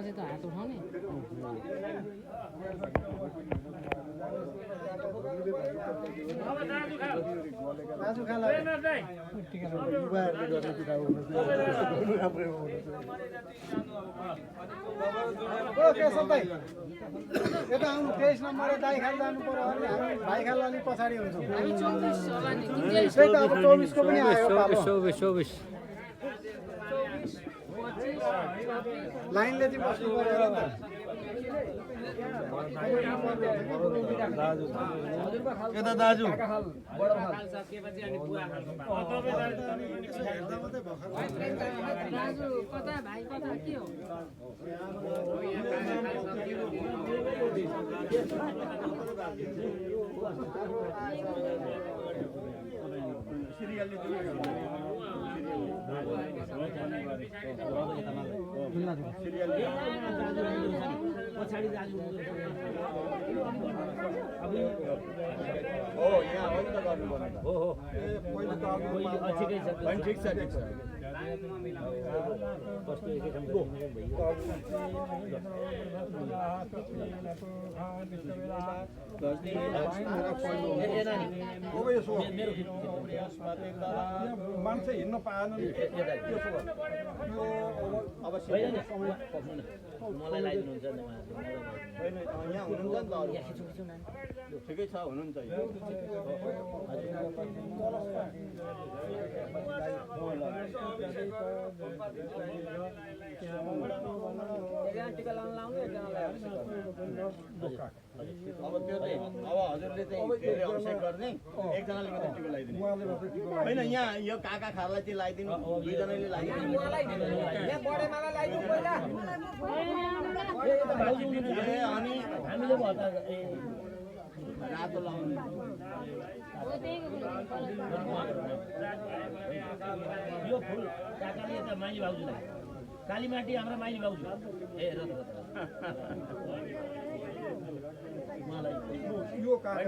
चाहिँ त हात उठाउने यता आउनु 23 नम्बर दाइखाल जानु पर्यो भने हामी भाइखाल अलि पछाडि हुन्छौँ हामी 24 होला नि त्यही त अब 24 को पनि आयो पालो 24 लाइनले चाहिँ बस्नु पर्यो र यता दाजु दाजु कता भाइ कता के हो पछाडि दाजु हो यहाँ हो नि त गर्नु पर्ने हो हो ठिकै छ ठिक छ कस्तो एकै ठाउँ मान्छे हिँड्न पाएन नि मलाई लगाइदिनुहुन्छ नि यहाँ हुनुहुन्छ नि त ठिकै छ हुनुहुन्छ अब त्यो चाहिँ अब हजुरले चाहिँ धेरै अवश्य गर्ने एकजनाले मात्रै टिका लगाइदिनु होइन यहाँ यो काका खारलाई चाहिँ लगाइदिनु दुईजनाले लगाइदिनु अनि हामीले भत्ता रातो लाउनु यो फुल काकाले यता माइली भाउजूलाई कालीमाटी हाम्रो माइली भाउजू ए र यो काका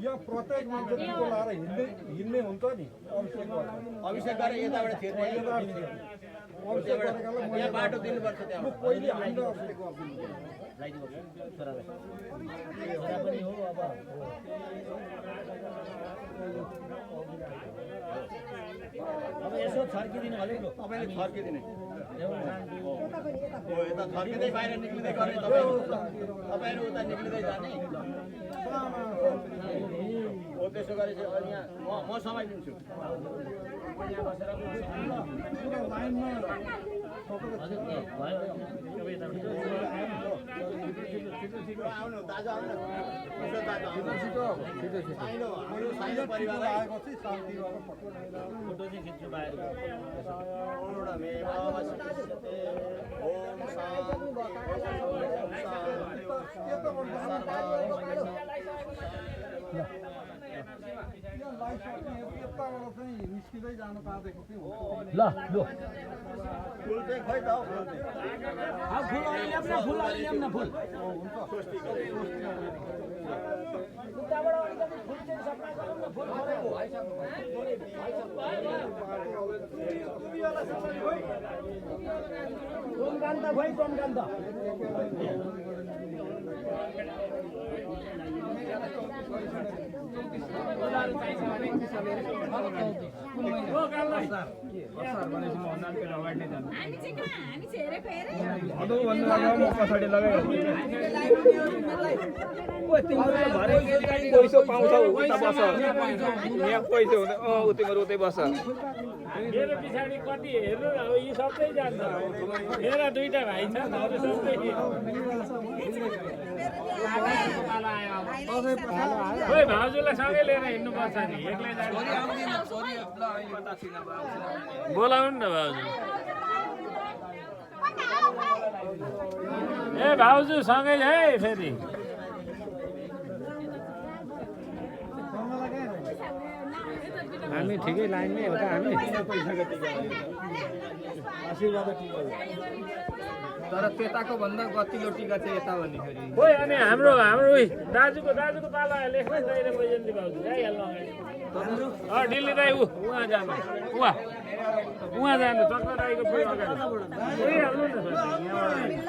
यहाँ प्रत्येक मान्छे टिको लाएर हिँड्ने हुन्छ नि अभिषेक गरेर यताबाट छिर्ने यहाँ बाटो दिनुपर्छ त्यहाँ पहिले हामीले अभिषेक गरिदिनु छोरा पनि हो अब यसो छर्किदिनु अलिक तपाईँले छर्किदिने यता छर्किँदै बाहिर निक्लिँदै गर्ने तपाईँहरू उता निक्लिँदै जाने हो त्यसो गरे चाहिँ यहाँ म समाइदिन्छु आउनु दाजु आउनु साइनो परिवार आएको फोटो चाहिँ खिच्नु पाएर निस्किँदै जानु पाएको ल ल फुल चाहिँ खै त फुल फुल ल्याउन फुल उताबाट अलिकति फुल चाहिँ सप्लाई गरौँ न फुल टोमकान्त भाइ टोमकान्त पछाडि लगाइहाल्छु पैसा पाउँछौ उता बस यहाँ पैसा हुँदैन तिमीहरू उतै बस मेरो पछाडि कति हेर्नु अब यी सबै जान्छ मेरा दुईटा भाइ छ खोइ भाउजूलाई सँगै लिएर हिँड्नुपर्छ नि एक्लै बोलाउनु न भाउजू ए भाउजू सँगै है फेरि हामी ठिकै लाइनमै हो त हामी आशीर्वाद टिका हो। तर त्यताको भन्दा गतिलो टिका चाहिँ यता भन्दाखेरि खोइ अनि हाम्रो उही दाजुको पाला लेख्न चाहिने बैजन्ती भाउजू आइहाल्नु अगाडि दिल्ली दाई उहाँ जानु उहाँ जानु चक्र दाईको फुल अगाडि